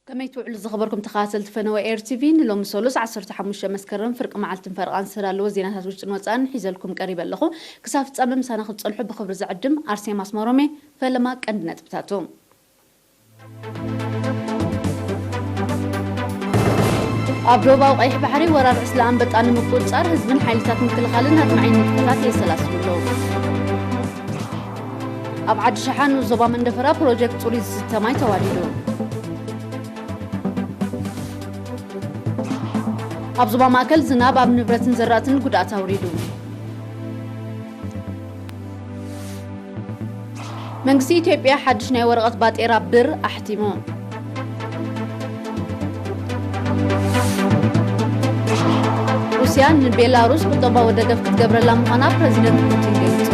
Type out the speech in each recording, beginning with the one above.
ከመይ ትውዕሉ ዝኸበርኩም ተኸታተልቲ ፈነወ ኤር ቲቪ? ንሎሚ ሰሉስ ዓሰርተ ሓሙሽተ መስከረም ፍርቂ መዓልትን ፈረቓን ዝተዳለወ ዜናታት ውሽጥን ወጻእን ሒዘልኩም ቀሪበ ኣለኹ። ክሳብ ፍጻመ ምሳና ክትጸንሑ ብኽብሪ ዝዕድም ኣርሴማ ኣስመሮም እየ። ፈለማ ቀንዲ ነጥብታቱ። ኣብ ደቡባዊ ቀይሕ ባሕሪ ወራር ዕስለ ኣንበጣ ንምቁጽጻር ህዝብን ሓይልታት ምክልኻልን ኣድማዒ ንጥፈታት የሰላስሉ ኣለዉ። ኣብ ዓዲ ሸሓ ንኡስ ዞባ መንደፈራ ፕሮጀክት ጽሩይ ዝስተ ማይ ተዋዲዱ። ኣብ ዞባ ማእከል ዝናብ ኣብ ንብረትን ዘራእትን ጉድኣት ኣውሪዱ። መንግስቲ ኢትዮጵያ ሓድሽ ናይ ወረቐት ባጤራ ብር ኣሕቲሙ። ሩስያ ንቤላሩስ ቁጠባዊ ደገፍ ክትገብረላ ምዃና ፕረዚደንት ፑቲን ገሊጹ።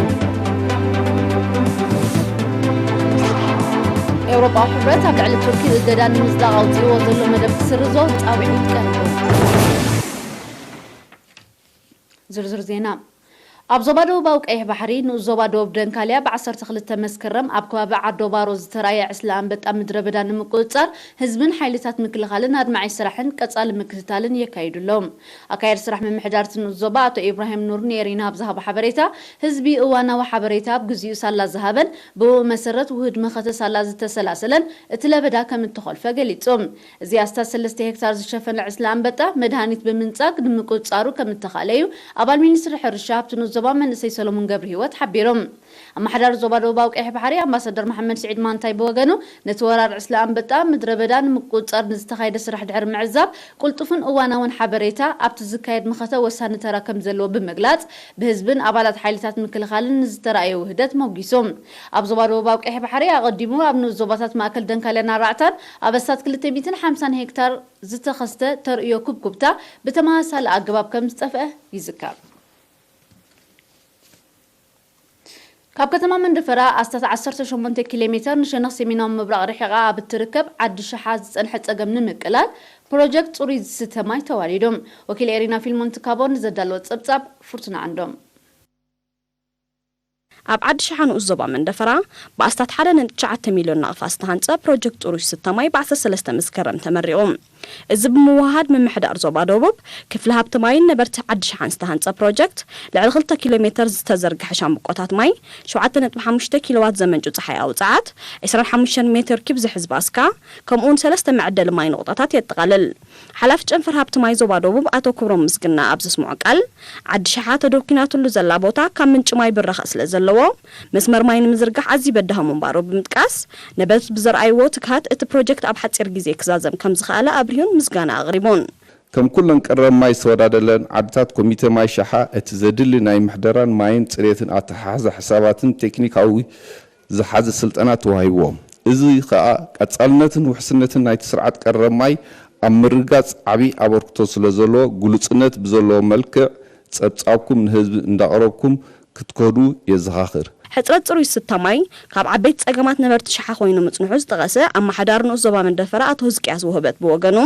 ኤውሮጳዊ ሕብረት ኣብ ልዕሊ ቱርኪ እገዳ ንምጽዳቕ ኣውጺእዎ ዘሎ መደብ ክስርዞ ጻውዒት ቀሪቡ። ዝርዝር ዜና። ኣብ ዞባ ደቡባዊ ቀይሕ ባሕሪ ንኡስ ዞባ ደቡብ ደንካልያ ብ ዓሰርተ ክልተ መስከረም ኣብ ከባቢ ዓዶ ባሮ ዝተራእየ ዕስለ ኣንበጣ ምድረ በዳ ንምቁጽጻር ህዝብን ሓይልታት ምክልኻልን ኣድማዒ ስራሕን ቀጻሊ ምክትታልን የካይዱ ኣለዉ። ኣካየዲ ስራሕ ምምሕዳር እቲ ንኡስ ዞባ ኣቶ ኢብራሂም ኑር ንኤሪና ኣብ ዝሃቦ ሓበሬታ፣ ህዝቢ እዋናዊ ሓበሬታ ኣብ ግዚኡ ሳላ ዝሃበን ብኡ መሰረት ውሁድ መኸተ ሳላ ዝተሰላሰለን እቲ ለበዳ ከም እተኾልፈ ገሊጹ። እዚ ኣስታት ሰለስተ ሄክታር ዝሸፈነ ዕስለ ኣንበጣ መድሃኒት ብምንጻግ ንምቁጽጻሩ ከም እተኻእለ እዩ ኣባል ሚኒስትሪ ሕርሻ ኣብቲ ንኡስ ዞባ መንእሰይ ሰሎሞን ገብረሂወት ሓቢሩ። ኣመሓዳሪ ዞባ ደቡባዊ ቀይሕ ባሕሪ ኣምባሳደር መሓመድ ስዒድ ማንታይ ብወገኑ፣ ነቲ ወራር ዕስለ ኣንበጣ ምድረ በዳ ንምቁጽጻር ንዝተኻየደ ስራሕ ድሕሪ ምዕዛብ፣ ቅልጡፍን እዋናውን ሓበሬታ ኣብቲ ዝካየድ መኸተ ወሳኒ ተራ ከም ዘለዎ ብምግላጽ፣ ብህዝብን ኣባላት ሓይልታት ምክልኻልን ንዝተራእየ ውህደት ሞጊሱ። ኣብ ዞባ ደቡባዊ ቀይሕ ባሕሪ ኣቐዲሙ ኣብ ንኡስ ዞባታት ማእከል ደንካልያን ኣራዕታን ኣብ ኣስታት ክልተ ሚእትን ሓምሳን ሄክታር ዝተኸስተ ተርእዮ ኩብኩብታ ብተመሳሳሊ ኣገባብ ከም ዝጠፍአ ይዝከር። ካብ ከተማ መንደፈራ ኣስታት ዓሰርተ ሸሞንተ ኪሎ ሜተር ንሸነኽ ሰሜናዊ ምብራቕ ርሒቓ ኣብ እትርከብ ዓዲ ሸሓ ዝጸንሐ ጸገም ንምቅላል ፕሮጀክት ጽሩይ ዝስተ ማይ ተዋዲዱ። ወኪል ኤሪና ፊልሞን ትካቦ ንዘዳለወ ጸብጻብ ፍርቱና ዓንዶም። ኣብ ዓዲ ሸሓ ንኡስ ዞባ መንደፈራ ብኣስታት ሓደ ነጥቢ ትሽዓተ ሚልዮን ናቕፋ ዝተሃንጸ ፕሮጀክት ጽሩይ ዝስተ ማይ ብ ዓሰርተ ሰለስተ መስከረም ተመሪቑ። እዚ ብምውህሃድ ምምሕዳር ዞባ ደቡብ ክፍሊ ሃብቲ ማይን ነበርቲ ዓዲ ሸሓን ዝተሃንጸ ፕሮጀክት፣ ልዕሊ ክልተ ኪሎ ሜተር ዝተዘርግሐ ሻምብቆታት ማይ፣ ሸውዓተ ነጥቢ ሓሙሽተ ኪሎዋት ዘመንጩ ጸሓያዊ ጸዓት፣ ዕስራን ሓሙሽተን ሜትር ኪብ ዝሕዝ ባስካ፣ ከምኡውን ሰለስተ መዐደሊ ማይ ነቑጣታት የጠቓልል። ሓላፊ ጨንፈር ሃብቲ ማይ ዞባ ደቡብ ኣቶ ክብሮም ምስግና ኣብ ዘስምዖ ቃል፣ ዓዲ ሸሓ ተደኲናትሉ ዘላ ቦታ ካብ ምንጪ ማይ ብራኸ ስለ ዘለዎ፣ መስመር ማይ ንምዝርጋሕ ኣዝዩ በዳሂ ምንባሩ ብምጥቃስ፣ ነበርቲ ብዘርኣይዎ ትግሃት እቲ ፕሮጀክት ኣብ ሓጺር ግዜ ክዛዘም ከም ዝኸኣለ ኣብሪሁን ምስጋና ኣቕሪቡን። ከም ኩለን ቀረብ ማይ ዝተወዳደለን ዓድታት፣ ኮሚተ ማይ ሸሓ እቲ ዘድሊ ናይ ምሕደራን ማይን ጽሬትን ኣተሓሕዛ ሕሳባትን ቴክኒካዊ ዝሓዘ ስልጠና ተዋሂብዎም። እዚ ኸኣ ቀጻልነትን ውሕስነትን ናይቲ ስርዓት ቀረብ ማይ ኣብ ምርግጋጽ ዓቢ ኣበርክቶ ስለ ዘለዎ፣ ግሉጽነት ብዘለዎ መልክዕ ጸብጻብኩም ንህዝቢ እንዳቕረብኩም ክትከዱ የዘኻኽር። ሕጽረት ጽሩይ ዝስተ ማይ ካብ ዓበይቲ ጸገማት ነበርቲ ሸሓ ኮይኑ ምጽንሑ ዝጠቐሰ ኣመሓዳሪ ንኡስ ዞባ መንደፈራ ኣቶ ህዝቅያስ ውህበት ብወገኑ፣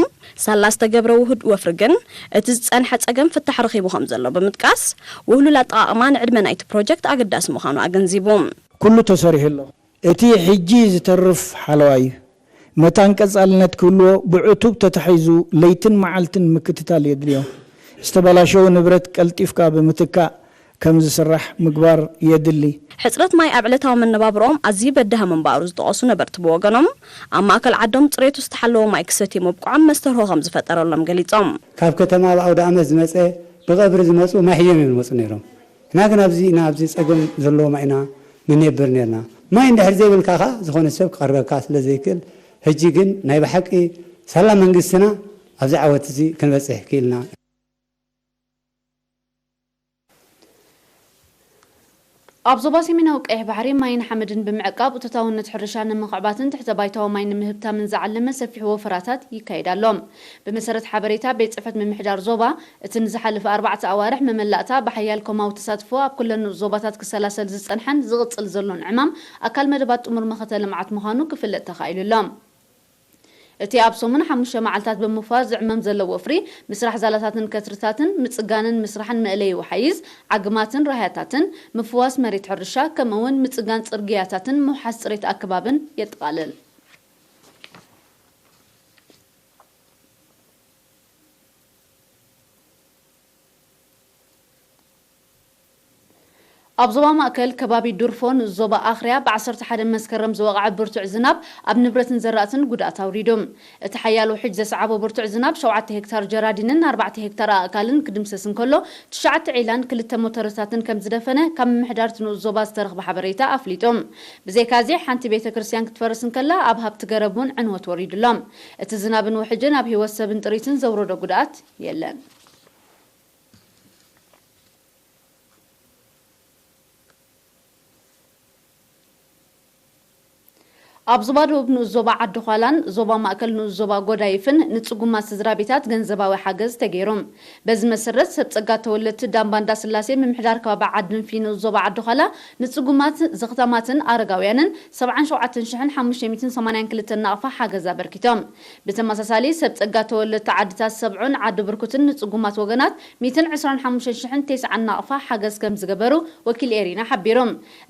ሳላ ዝተገብረ ውሁድ ወፍሪ ግን እቲ ዝጸንሐ ጸገም ፍታሕ ረኺቡ ከም ዘሎ ብምጥቃስ፣ ውህሉል ኣጠቓቕማ ንዕድመ ናይቲ ፕሮጀክት ኣገዳሲ ምዃኑ ኣገንዚቡ። ኩሉ ተሰሪሑ ኣሎ። እቲ ሕጂ ዝተርፍ ሓለዋ እዩ። መታን ቀጻልነት ክህልዎ ብዕቱብ ተታሒዙ ለይትን መዓልትን ምክትታል የድልዮ። ዝተበላሸወ ንብረት ቀልጢፍካ ብምትካእ ከም ዝስራሕ ምግባር የድሊ። ሕጽረት ማይ ኣብ ዕለታዊ መነባብሮኦም ኣዝዩ በዳሂ ምንባሩ ዝጠቐሱ ነበርቲ ብወገኖም፣ ኣብ ማእከል ዓዶም ጽሬቱ ዝተሓለወ ማይ ክሰትዩ ምብቅዖም መስተርሆ ከም ዝፈጠረሎም ገሊጾም። ካብ ከተማ ኣብ ኣውደ ኣመት ዝመጸ፣ ብቐብሪ ዝመጹ ማይ ሒዞም እዮም ዝመጹ ነይሮም። እና ግን ኣብዚ ኢና ኣብዚ ጸገም ዘለዎም ኢና ንነብር ነርና። ማይ እንድሕር ዘይብልካ ኸኣ ዝኾነ ሰብ ክቐርበካ ስለ ዘይክእል፣ ሕጂ ግን ናይ ብሓቂ ሳላ መንግስትና ኣብዚ ዓወት እዚ ክንበጽሕ ክኢልና። ኣብ ዞባ ሰሜናዊ ቀይሕ ባሕሪ ማይን ሓመድን ብምዕቃብ እቶታውነት ሕርሻ ንምኽዕባትን ትሕተ ባይታዊ ማይ ንምህብታምን ዝዓለመ ሰፊሕ ወፈራታት ይካየድ ኣሎ። ብመሰረት ሓበሬታ ቤት ጽሕፈት ምምሕዳር ዞባ፣ እቲ ንዝሓለፈ ኣርባዕተ ኣዋርሕ መመላእታ ብሓያል ኮማዊ ተሳትፎ ኣብ ኩለን ንኡስ ዞባታት ክሰላሰል ዝጸንሐን ዝቕጽል ዘሎን ዕማም ኣካል መደባት ጥሙር መኸተ ልምዓት ምዃኑ ክፍለጥ ተኻኢሉ ኣሎ። እቲ ኣብ ሰሙን ሓሙሽተ መዓልታት ብምፍዋስ ዝዕመም ዘሎ ወፍሪ፣ ምስራሕ ዛላታትን ከትርታትን፣ ምጽጋንን ምስራሕን መእለዪ ወሓይዝ፣ ዓግማትን ራህያታትን፣ ምፍዋስ መሬት ሕርሻ፣ ከምኡ'ውን ምጽጋን ጽርግያታትን ምውሓስ ጽሬት ኣከባብን የጠቓልል። ኣብ ዞባ ማእከል ከባቢ ዱርፎ ንኡስ ዞባ ኣኽርያ ብ ዓሰርተ ሓደ መስከረም ዝወቕዐ ብርቱዕ ዝናብ ኣብ ንብረትን ዘራእትን ጉድኣት ኣውሪዱ። እቲ ሓያል ውሕጅ ዘስዓቦ ብርቱዕ ዝናብ ሸውዓተ ሄክታር ጀራዲንን ኣርባዕተ ሄክታር ኣእካልን ክድምሰስ እንከሎ፣ ትሽዓተ ዒላን ክልተ ሞተርታትን ከም ዝደፈነ ካብ ምምሕዳር እቲ ንኡስ ዞባ ዝተረኽበ ሓበሬታ ኣፍሊጡ። ብዘይካዚ፣ ሓንቲ ቤተ ክርስቲያን ክትፈርስ እንከላ፣ ኣብ ሃብቲ ገረብ እውን ዕንወት ወሪዱ ኣሎ። እቲ ዝናብን ውሕጅን ኣብ ህይወት ሰብን ጥሪትን ዘውረዶ ጉድኣት የለን። ኣብ ዞባ ደቡብ ንኡስ ዞባ ዓዲ ዃላን ዞባ ማእከል ንኡስ ዞባ ጎዳይፍን ንጽጉማት ስድራ ቤታት ገንዘባዊ ሓገዝ ተገይሩ። በዚ መሰረት ሰብ ጸጋ ተወለድቲ ዳምባ እንዳስላሴ ምምሕዳር ከባቢ ዓድንፊ ንኡስ ዞባ ዓዲ ዃላ ንጽጉማት ዘኽታማትን ኣረጋውያንን ሰብዓን ሸውዓተን ሽሕን ሓሙሽተ ሚእትን ሰማንያን ክልተን ናቕፋ ሓገዝ ኣበርኪቶም። ብተመሳሳሊ ሰብ ጸጋ ተወለድቲ ዓድታት ሰብዑን ዓዲ ብርኩትን ንጽጉማት ወገናት ሚእትን ዕስራን ሓሙሽተን ሽሕን ተስዓን ናቕፋ ሓገዝ ከም ዝገበሩ ወኪል ኤሪና ሓቢሩ።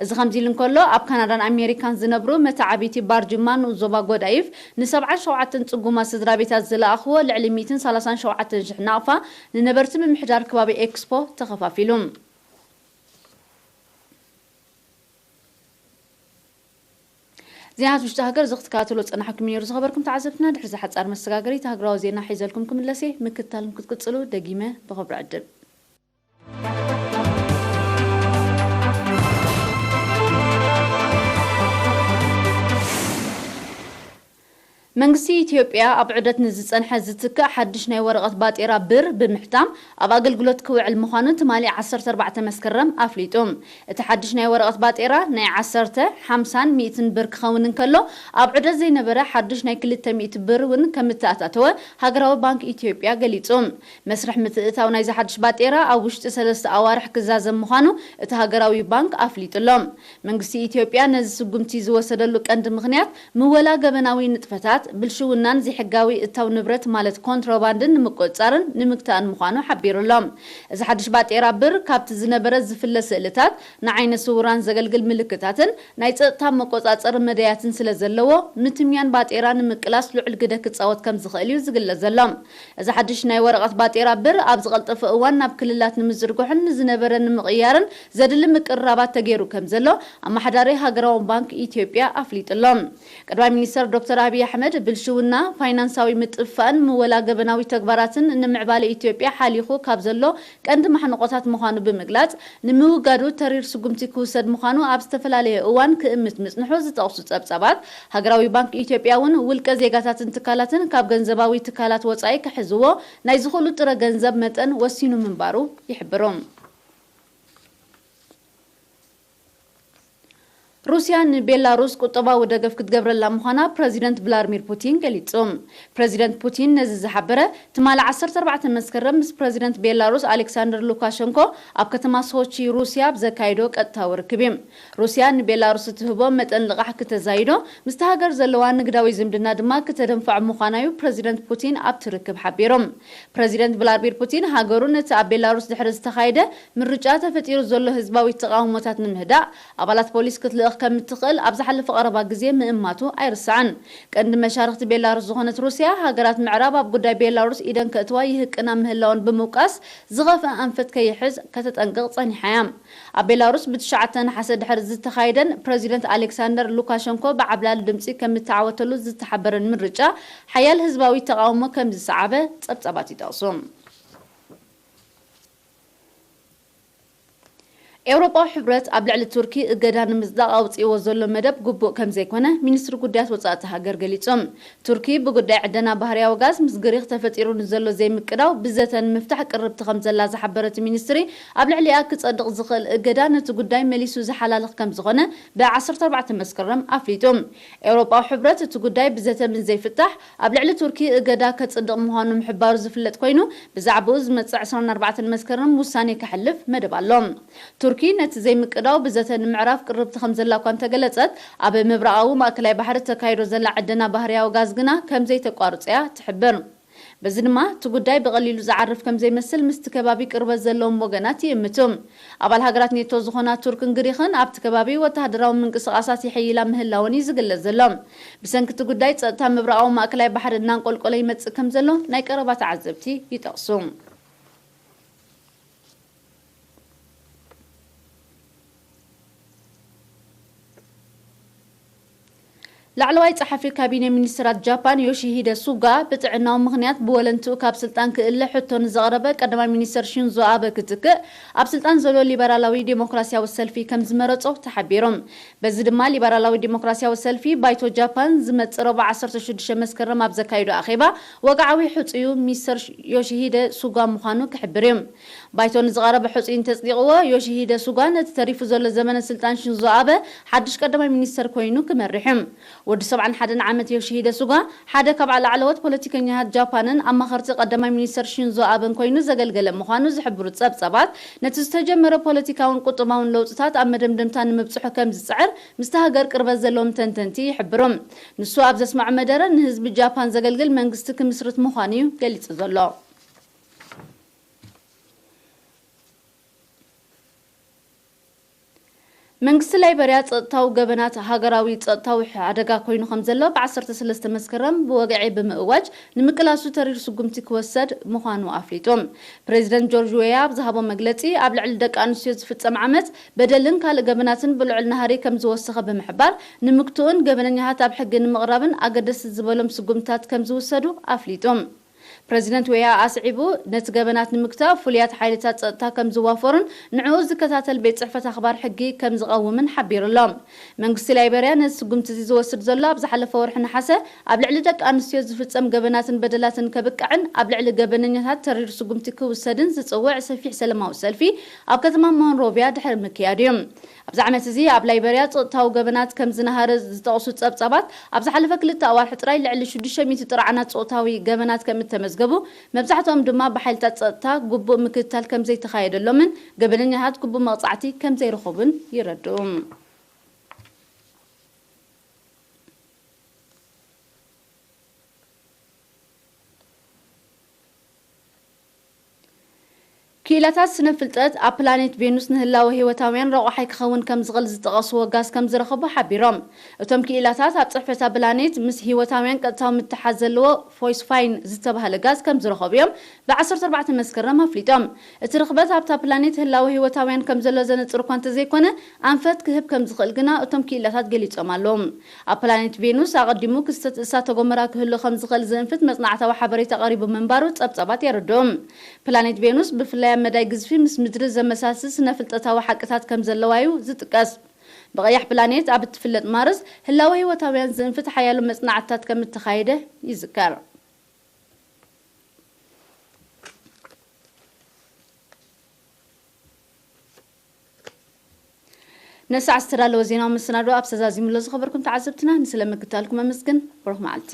እዚ ከምዚ ኢሉ እንከሎ፣ ኣብ ካናዳን ኣሜሪካን ዝነብሩ መተዓብይቲ ባርጅማ ንኡስ ዞባ ጎዳይፍ ንሰብዓን ሸውዓተን ጽጉማት ስድራ ቤታት ዝለኣኽዎ ልዕሊ ሚእትን ሰላሳን ሸውዓተን ሽሕ ናቕፋ ንነበርቲ ምምሕዳር ከባቢ ኤክስፖ ተኸፋፊሉ። ዜናታት ውሽጢ ሃገር እዚ ክትከታተሉ ዝጸናሕኩም ነይሩ። ዝኸበርኩም ተዓዘብትና፣ ድሕሪ እዚ ሓጻር መሰጋገሪት ሃገራዊ ዜና ሒዘልኩም ክምለስ እየ። ምክትታልኩም ክትቅጽሉ ደጊመ ብኽብሪ ዕድም። መንግስቲ ኢትዮጵያ ኣብ ዑደት ንዝጸንሐ ዝትክእ ሓድሽ ናይ ወረቐት ባጤራ ብር ብምሕታም ኣብ ኣገልግሎት ክውዕል ምዃኑ ትማሊ ዓሰርተ ኣርባዕተ መስከረም ኣፍሊጡ። እቲ ሓድሽ ናይ ወረቐት ባጤራ ናይ ዓሰርተ፣ ሓምሳን ሚእትን ብር ክኸውን እንከሎ፣ ኣብ ዑደት ዘይነበረ ሓድሽ ናይ ክልተ ሚእቲ ብር እውን ከም እተኣታተወ ሃገራዊ ባንክ ኢትዮጵያ ገሊጹ። መስርሕ ምትእትታው ናይዚ ሓድሽ ባጤራ ኣብ ውሽጢ ሰለስተ ኣዋርሕ ክዛዘም ምዃኑ እቲ ሃገራዊ ባንክ ኣፍሊጡ ኣሎ። መንግስቲ ኢትዮጵያ ነዚ ስጉምቲ ዝወሰደሉ ቀንዲ ምኽንያት፣ ምወላ ገበናዊ ንጥፈታት፣ ብልሽውናን ዘይሕጋዊ እታው ንብረት ማለት ኮንትሮባንድን ንምቁጽጻርን ንምግታእን ምዃኑ ሓቢሩ ኣሎ። እዚ ሓድሽ ባጤራ ብር፣ ካብቲ ዝነበረ ዝፍለ ስእልታት፣ ንዓይነ ስውራን ዘገልግል ምልክታትን ናይ ጸጥታ መቆጻጸሪ መዳያትን ስለ ዘለዎ፣ ምትምያን ባጤራ ንምቅላስ ልዑል ግደ ክጻወት ከም ዝኽእል እዩ ዝግለጽ ዘሎ። እዚ ሓድሽ ናይ ወረቐት ባጤራ ብር፣ ኣብ ዝቐልጠፈ እዋን ናብ ክልላት ንምዝርግሑን ንዝነበረ ንምቕያርን ዘድሊ ምቅርራባት ተገይሩ ከም ዘሎ ኣመሓዳሪ ሃገራዊ ባንክ ኢትዮጵያ ኣፍሊጡ ኣሎ። ቀዳማይ ሚኒስተር ዶክተር ኣብይ ኣሕመድ፣ ብልሽውና፣ ፋይናንሳዊ ምጥፍፋእን ምወላ ገበናዊ ተግባራትን ንምዕባለ ኢትዮጵያ ሓሊኹ ካብ ዘሎ ቀንዲ ማሕንቆታት ምዃኑ ብምግላጽ፣ ንምውጋዱ ተሪር ስጉምቲ ክውሰድ ምዃኑ ኣብ ዝተፈላለየ እዋን ክእምት ምጽንሑ ዝጠቕሱ ጸብጻባት፣ ሃገራዊ ባንክ ኢትዮጵያ እውን ውልቀ ዜጋታትን ትካላትን ካብ ገንዘባዊ ትካላት ወጻኢ ክሕዝዎ ናይ ዝኽእሉ ጥረ ገንዘብ መጠን ወሲኑ ምንባሩ ይሕብሩ። ሩስያ ንቤላሩስ ቁጠባዊ ደገፍ ክትገብረላ ምዃና ፕረዚደንት ቭላድሚር ፑቲን ገሊጹ። ፕረዚደንት ፑቲን ነዚ ዝሓበረ ትማሊ ዓሰርተ ኣርባዕተ መስከረም ምስ ፕረዚደንት ቤላሩስ ኣሌክሳንደር ሉካሸንኮ ኣብ ከተማ ሶቺ ሩስያ ኣብ ዘካየዶ ቀጥታዊ ርክብ እዩ። ሩስያ ንቤላሩስ እትህቦ መጠን ልቓሕ ክተዛይዶ፣ ምስቲ ሃገር ዘለዋ ንግዳዊ ዝምድና ድማ ክተደንፍዖ ምዃና እዩ ፕረዚደንት ፑቲን ኣብቲ ርክብ ሓቢሩ። ፕረዚደንት ቭላድሚር ፑቲን፣ ሃገሩ ነቲ ኣብ ቤላሩስ ድሕሪ ዝተኻየደ ምርጫ ተፈጢሩ ዘሎ ህዝባዊ ተቓውሞታት ንምህዳእ ኣባላት ፖሊስ ክትልእኽ ከም እትኽእል ኣብ ዝሓለፈ ቀረባ ግዜ ምእማቱ ኣይርሳዕን። ቀንዲ መሻርኽቲ ቤላሩስ ዝኾነት ሩስያ፣ ሃገራት ምዕራብ ኣብ ጉዳይ ቤላሩስ ኢደን ከእትዋ ይህቅና ምህላወን ብምውቃስ፣ ዝኸፍአ ኣንፈት ከይሕዝ ከተጠንቅቕ ጸኒሓ እያ። ኣብ ቤላሩስ ብትሽዓተ ነሓሰ ድሕሪ ዝተኻየደን ፕረዚደንት ኣሌክሳንደር ሉካሸንኮ ብዓብላሊ ድምጺ ከም እተዓወተሉ ዝተሓበረን ምርጫ፣ ሓያል ህዝባዊ ተቓውሞ ከም ዝሰዓበ ጸብጻባት ይጠቕሱ። ኤውሮጳዊ ሕብረት ኣብ ልዕሊ ቱርኪ እገዳ ንምጽዳቕ ኣውጺእዎ ዘሎ መደብ ግቡእ ከም ዘይኮነ ሚኒስትሪ ጉዳያት ወጻኢ እታ ሃገር ገሊጹ። ቱርኪ ብጉዳይ ዕደና ባህርያዊ ጋዝ ምስ ግሪኽ ተፈጢሩ ንዘሎ ዘይምቅዳው ብዘተ ንምፍታሕ ቅርብቲ ከም ዘላ ዝሓበረ እቲ ሚኒስትሪ፣ ኣብ ልዕሊኣ ክጸድቕ ዝኽእል እገዳ ነቲ ጉዳይ መሊሱ ዝሓላልኽ ከም ዝኾነ ብ ዓሰርተ ኣርባዕተ መስከረም ኣፍሊጡ። ኤውሮጳዊ ሕብረት እቲ ጉዳይ ብዘተ ምስ ዘይፍታሕ ኣብ ልዕሊ ቱርኪ እገዳ ከጽድቕ ምዃኑ ምሕባሩ ዝፍለጥ ኮይኑ፣ ብዛዕባኡ ዝመጽእ ዕስራን ኣርባዕተን መስከረም ውሳኔ ከሕልፍ መደብ ኣሎ። ቱርኪ ነቲ ዘይምቅዳው ብዘተ ንምዕራፍ ቅርብቲ ከም ዘላ እኳ እንተገለጸት፣ ኣብ ምብራቓዊ ማእከላይ ባሕሪ ተካይዶ ዘላ ዕደና ባህርያዊ ጋዝ ግና ከም ዘይተቋርጾ እያ ትሕብር። በዚ ድማ እቲ ጉዳይ ብቐሊሉ ዝዓርፍ ከም ዘይመስል ምስቲ ከባቢ ቅርበት ዘለዎም ወገናት ይእምቱ። ኣባል ሃገራት ኔቶ ዝኾና ቱርክን ግሪኽን ኣብቲ ከባቢ ወተሃደራዊ ምንቅስቓሳት ይሕይላ ምህላወን እዩ ዝግለጽ ዘሎ። ብሰንኪ እቲ ጉዳይ ጸጥታ ምብራቓዊ ማእከላይ ባሕሪ እናንቆልቆለ ይመጽእ ከም ዘሎ ናይ ቀረባ ተዓዘብቲ ይጠቕሱ። ላዕለዋይ ጸሓፊ ካቢነ ሚኒስትራት ጃፓን ዮሺሂደ ሱጋ ብጥዕናዊ ምኽንያት ብወለንትኡ ካብ ስልጣን ክእለ ሕቶ ንዘቕረበ ቀዳማይ ሚኒስተር ሺንዞ ኣበ ክትክእ ኣብ ስልጣን ዘሎ ሊበራላዊ ዴሞክራሲያዊ ሰልፊ ከም ዝመረጾ ተሓቢሩ። በዚ ድማ ሊበራላዊ ዴሞክራሲያዊ ሰልፊ ባይቶ ጃፓን ዝመጽእ ረቡዕ ዓሰርተ ሽዱሽተ መስከረም ኣብ ዘካይዶ ኣኼባ ወግዓዊ ሕጹዩ ሚስተር ዮሺሂደ ሱጋ ምዃኑ ክሕብር እዩ። ባይቶ ንዝቐረበ ሕጹይ እንተጽዲቕዎ፣ ዮሺሂደ ሱጋ ነቲ ተሪፉ ዘሎ ዘመነ ስልጣን ሽንዞ ኣበ ሓድሽ ቀዳማይ ሚኒስተር ኮይኑ ክመርሕ እዩ። ወዲ ሰብዓን ሓደን ዓመት ዮሺሂደ ሱጋ ሓደ ካብ ላዕለዎት ፖለቲከኛታት ጃፓንን ኣማኸርቲ ቀዳማይ ሚኒስተር ሽንዞ ኣበን ኮይኑ ዘገልገለ ምዃኑ ዝሕብሩ ጸብጸባት፣ ነቲ ዝተጀመረ ፖለቲካውን ቁጠባውን ለውጥታት ኣብ መደምደምታ ንምብጽሑ ከም ዝጽዕር ምስቲ ሃገር ቅርበት ዘለዎም ተንተንቲ ይሕብሩ። ንሱ ኣብ ዘስምዖ መደረ፣ ንህዝቢ ጃፓን ዘገልግል መንግስቲ ክምስርት ምዃኑ እዩ ገሊጹ ዘሎ። መንግስቲ ላይበርያ ጸጥታዊ ገበናት ሃገራዊ ጸጥታዊ ሓደጋ ኮይኑ ከም ዘሎ ብ ዓሰርተ ሰለስተ መስከረም ብወግዒ ብምእዋጅ ንምቅላሱ ተሪር ስጉምቲ ክወሰድ ምዃኑ ኣፍሊጡ። ፕሬዚደንት ጆርጅ ዌያ ኣብ ዝሃቦ መግለጺ፣ ኣብ ልዕሊ ደቂ ኣንስትዮ ዝፍጸም ዓመጽ፣ በደልን ካልእ ገበናትን ብልዑል ናህሪ ከም ዝወሰኸ ብምሕባር፣ ንምግትኡን ገበነኛታት ኣብ ሕጊ ንምቕራብን ኣገደስቲ ዝበሎም ስጉምትታት ከም ዝውሰዱ ኣፍሊጡ። ፕረዚደንት ዌያ ኣስዒቡ፣ ነቲ ገበናት ንምግታእ ፍሉያት ሓይልታት ጸጥታ ከም ዝዋፈሩን ንዕኡ ዝከታተል ቤት ጽሕፈት ኣኽባር ሕጊ ከም ዝቐውምን ሓቢሩ ኣሎ። መንግስቲ ላይበርያ ነዚ ስጉምቲ እዚ ዝወስድ ዘሎ፣ ኣብ ዝሓለፈ ወርሒ ነሓሰ ኣብ ልዕሊ ደቂ ኣንስትዮ ዝፍጸም ገበናትን በደላትን ከብቅዕን ኣብ ልዕሊ ገበነኛታት ተሪር ስጉምቲ ክውሰድን ዝጽውዕ ሰፊሕ ሰለማዊ ሰልፊ ኣብ ከተማ ሞንሮቪያ ድሕሪ ምክያድ እዩ። ኣብዚ ዓመት እዚ ኣብ ላይበርያ ጾታዊ ገበናት ከም ዝነሃረ ዝጠቕሱ ጸብጻባት፣ ኣብ ዝሓለፈ ክልተ ኣዋርሒ ጥራይ ልዕሊ ሽዱሽተ ሚእቲ ጥርዓናት ጾታዊ ገበናት ከም እተመዝገቡ፣ መብዛሕትኦም ድማ ብሓይልታት ጸጥታ ግቡእ ምክትታል ከም ዘይተኻየደሎምን ገበነኛታት ግቡእ መቕጻዕቲ ከም ዘይረኸቡን ይረድኡ። ክኢላታት ስነ ፍልጠት፣ ኣብ ፕላኔት ቬኑስ ንህላወ ህይወታውያን ረቋሓይ ክኸውን ከም ዝኽእል ዝጠቐስዎ ጋዝ ከም ዝረኸቡ ሓቢሮም። እቶም ክኢላታት ኣብ ጽሕፈታ ፕላኔት ምስ ህይወታውያን ቀጥታዊ ምትሓዝ ዘለዎ ፎስፋይን ዝተባህለ ጋዝ ከም ዝረኸቡ እዮም ብ ዓሰርተ ኣርባዕተ መስከረም ኣፍሊጦም። እቲ ርኽበት ኣብታ ፕላኔት ህላወ ህይወታውያን ከም ዘሎ ዘነጽር እኳ እንተዘይኮነ፣ ኣንፈት ክህብ ከም ዝኽእል ግና እቶም ክኢላታት ገሊጾም ኣለዉ። ኣብ ፕላኔት ቬኑስ ኣቐዲሙ ክስተት እሳተ ጎመራ ክህሉ ከም ዝኽእል ዝእንፍት መጽናዕታዊ ሓበሬታ ቀሪቡ ምንባሩ ጸብጻባት የረድኡ። ፕላኔት ቬኑስ ብፍላይ ኣብ መዳይ ግዝፊ ምስ ምድሪ ዘመሳስል ስነ ፍልጠታዊ ሓቅታት ከም ዘለዋ እዩ ዝጥቀስ። ብቐያሕ ፕላኔት ኣብ እትፍለጥ ማርስ ህላወ ህይወታውያን ዝእንፍት ሓያሎ መጽናዕትታት ከም እተኻየደ ይዝከር። ነሳዕ ዝተዳለወ ዜናዊ መሰናዶ ኣብ ተዛዚሙ ኣሎ። ዝኸበርኩም ተዓዘብትና፣ ንስለ ምክታልኩም ኣመስግን። ብሩኽ መዓልቲ።